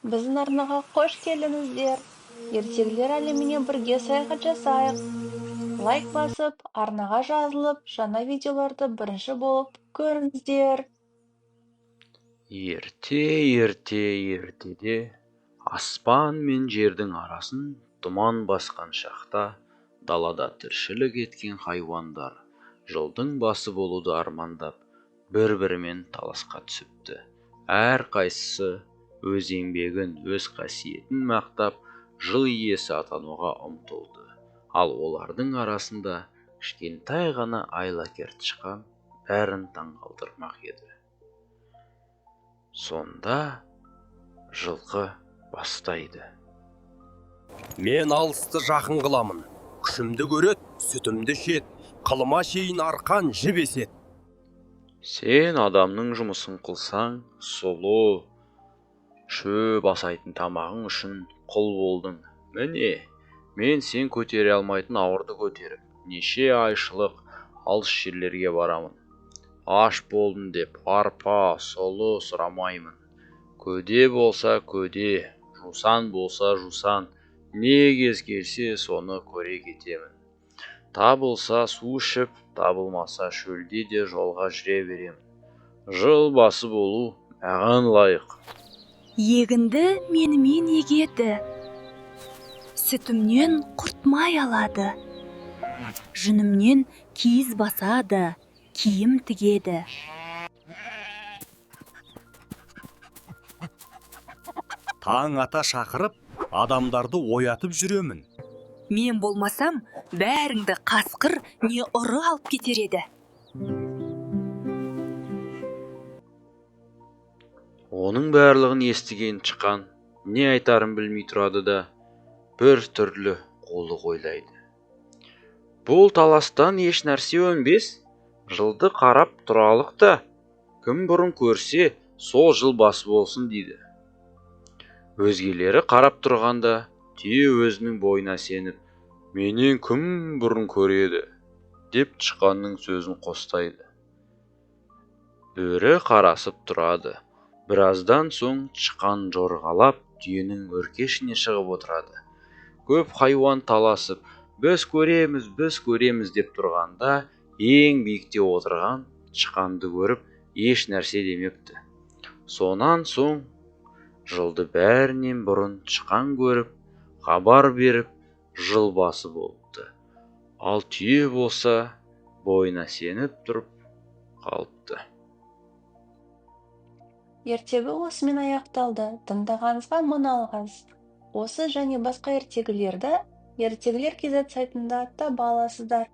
Біздің арнаға қош келдіңіздер. Ертегілер әлеміне бірге саяхат жасайық. Лайк басып, арнаға жазылып, жаңа видеоларды бірінші болып көріңіздер. Ерте, ертеде аспан мен жердің арасын тұман басқан шақта далада тіршілік еткен хайуандар жылдың басы болуды армандап, бір-бірімен таласқа түсіпті. Әрқайсысы өз еңбегін, өз қасиетін мақтап, жыл иесі атануға ұмтылды. Ал олардың арасында кішкентай ғана айлакер тышқан бәрін таңғалдырмақ еді. Сонда жылқы бастайды. Мен алысты жақын қыламын. Күшімді көрет, сүтімді ішет, қылыма шейін арқан жіп есет. Сен адамның жұмысын қылсаң, сұлы, шөп асайтын тамағың үшін құл болдың. Міне, мен сен көтере алмайтын ауырды көтеріп, неше айшылық алыс жерлерге барамын. Аш болдым деп арпа, сұлы сұрамаймын. Көде болса көде, жусан болса жусан, не кез келсе соны көре кетемін. Табылса су ішіп, табылмаса шөлде де жолға жүре беремін. Жыл басы болу маған лайық. Егінді менімен егеді. Сүтімнен құртмай алады. Жүнімнен киіз басады, киім тігеді. Таң ата шақырып, адамдарды оятып жүремін. Мен болмасам, бәріңді қасқыр не ұры алып кетер еді. Оның барлығын естіген тышқан не айтарын білмей тұрады да, бір түрлі қулық ойлайды. Бұл таластан еш нәрсе өнбес, жылды қарап тұралық та, кім бұрын көрсе, сол жыл басы болсын дейді. Өзгелері қарап тұрғанда, түйе өзінің бойына сеніп, менен кім бұрын көреді, деп тышқанның сөзін қостайды. Бөрі қарасып тұрады. Біраздан соң тышқан жорғалап түйенің өркешіне шығып отырады. Көп хайуан таласып, біз көреміз, біз көреміз деп тұрғанда, ең биікте отырған тышқанды көріп, еш нәрсе демепті. Сонан соң жылды бәрінен бұрын тышқан көріп, хабар беріп, жыл басы болыпты. Ал түйе болса, бойына сеніп тұрып қалыпты. Ертегі осымен аяқталды. Тыңдағаныңызға мың алғыс. Осы және басқа ертегілерді Ертегілер kz сайтында таба аласыздар.